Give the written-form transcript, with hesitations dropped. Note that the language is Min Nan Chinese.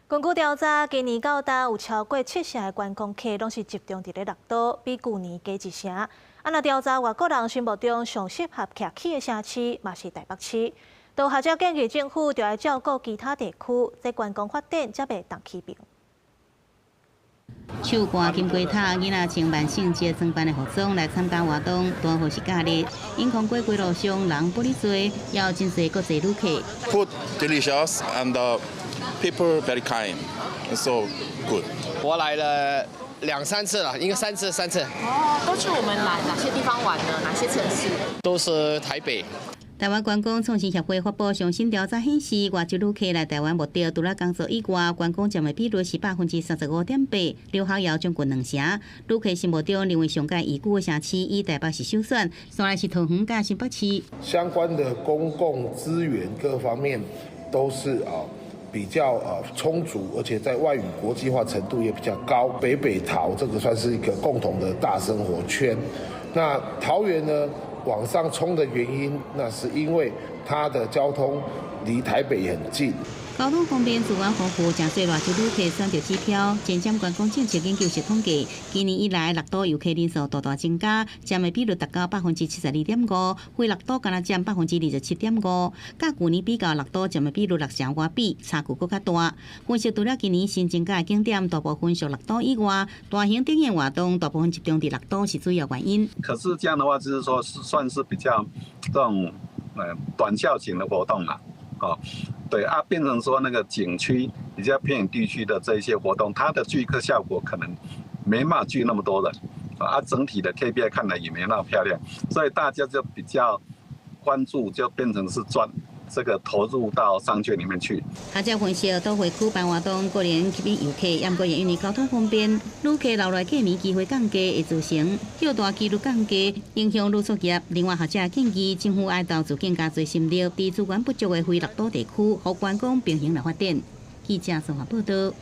根據調查，今年到今有超過七成的觀光客攏是集中佇咧六都，比舊年加一成。啊，若調查外國人心目中上適合徛起的城市，嘛是台北市。都學者建議政府著愛照顧其他地區，這觀光發展才袂動起平。手掛金雞塔，囡仔穿萬聖節裝扮的服裝來參加活動，拄好是假日。永康街街路上人不離濟，也有真濟國際旅客。 Food delicious and people very kind, so good. 我來了兩三次了，應該三次，三次。哦，都去我們哪些地方玩呢？哪些城市？都是台北。台灣觀光創新協會發布上新調查顯示，外籍旅客來台灣目的，除了工作以外，觀光佔的比率是35.8%，留學也將近兩成。旅客心目中認為上佳宜居的城市，以台北市首選，再來是桃園佮新北市。相關的公共資源各方面都是比較充足，而且在外語國際化程度也比較高。北北桃這個算是一個共同的大生活圈。那桃園呢？往上衝的原因，那是因為它的交通離台北很近。交通方便，資源豐富，誠濟外籍旅客選擇指標。前瞻觀光政策研究室統計，今年以來六都遊客人數大大增加，佔的比率達到72.5%，非六都干焦佔27.5%。佮舊年比較，六都佔的比率六成外比，差距閣較大。分析除了今年新增加的景點大部分屬六都以外，大型展演活動大部分集中佇六都是主要原因。可是這樣的話，就是說是算是比較這種短效型的活動啦，哦。對啊，變成說那個景區比較偏遠地區的這一些活動，它的聚客效果可能沒辦法聚那麼多人，啊，整體的 KPI 看來也沒那麼漂亮，所以大家就比較關注，就變成是專這個投入到商圈裡面去。學者分析，都會區辦活動固然吸引遊客，毋過也因為交通方便，旅客留來過暝機會降低，會造成歇蹛幾率降低，影響旅宿業。另外，學者建議政府愛投資更加濟心力，佇資源不足的非六都地區，予觀光平衡來發展。記者綜合報道。